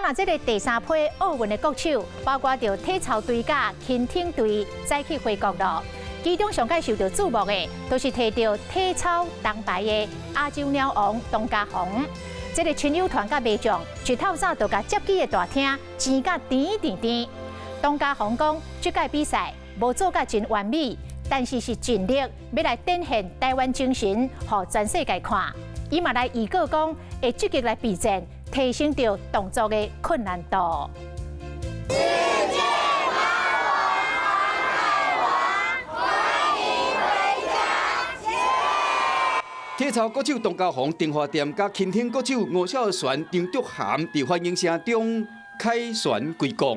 啊，這个第三批奧運的國手，包括著體操隊佮輕艇隊，早起回國囉。其中上蓋受著矚目的，就是提著體操銅牌的亞洲鳥王董家鴻。這个親友團佮迷眾，一透早就共接機的大廳擠甲甜甜甜。董家鴻講，這屆比賽無做甲真完美，但是是盡力欲來展現台灣精神，予全世界看。伊嘛來預告講，會積極來備戰，提升著動作的困難度。世界貓王航海王，歡迎回家！體操國手董家鴻、陳華店佮輕艇國手吳孝玄、張竹涵佇歡迎聲中凱旋歸國。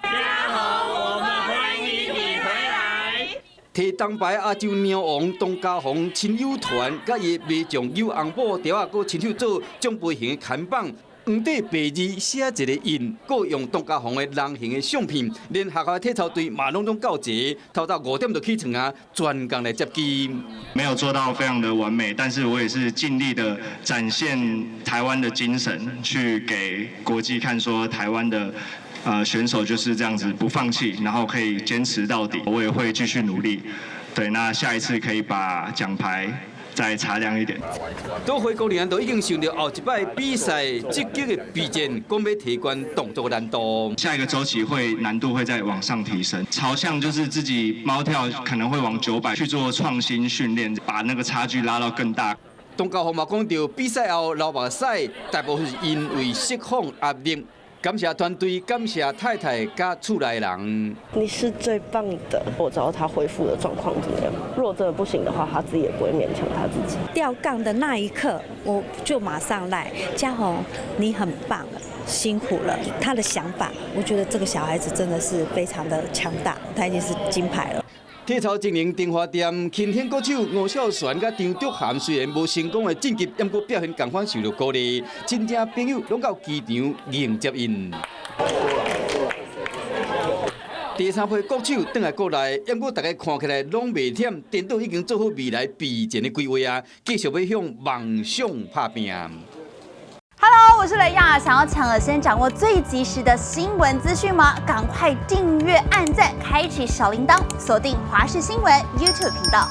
家鴻，我們歡迎你回來。提銅牌亞洲鳥王董家鴻親友團，佮伊迷將有紅布條仔，閣親手做獎杯型的看板，黃底白字寫一個印，閣用董家鴻的人形的相片，連學校體操隊嘛攏總到齊，透早5點就起床啊，專工來接機。沒有做到非常的完美，但是我也是盡力的展現台灣的精神，去給國際看，說台灣的選手就是這樣子不放棄，然後可以堅持到底。我也會繼續努力。對，那下一次可以把獎牌再擦亮一點。都回國年都已經想著後一擺比賽積極的備戰，講欲提懸動作難度。下一個週期會難度會再往上提升，朝向就是自己貓跳可能會往900去做創新訓練，把那個差距拉到更大。董家鴻嘛講著比賽後流目屎，大部分是因為釋放壓力。感謝團隊，感謝太太佮厝內人。你是最棒的。我知道他恢復的狀況怎麼樣。如果真的不行的話，他自己也不會勉強他自己。吊槓的那一刻，我就馬上來，家鴻，你很棒，辛苦了。他的想法，我覺得這個小孩子真的是非常的強大，他已經是金牌了。體操精靈陳華店、輕艇國手吳孝玄佮張竹涵雖然無成功的晉級，毋過表現仝款受著鼓勵，真正朋友攏到機場迎接𪜶。第三批國手轉來國內，毋過大家看起來攏袂忝，顛倒已經做好未來備戰的規劃啊，繼續欲向夢想拍拚。 Hello，我是雷亞，想要搶先掌握最及時的新聞資訊嗎？趕快訂閱、按讚、開啟小鈴鐺，鎖定華視新聞 YouTube 頻道。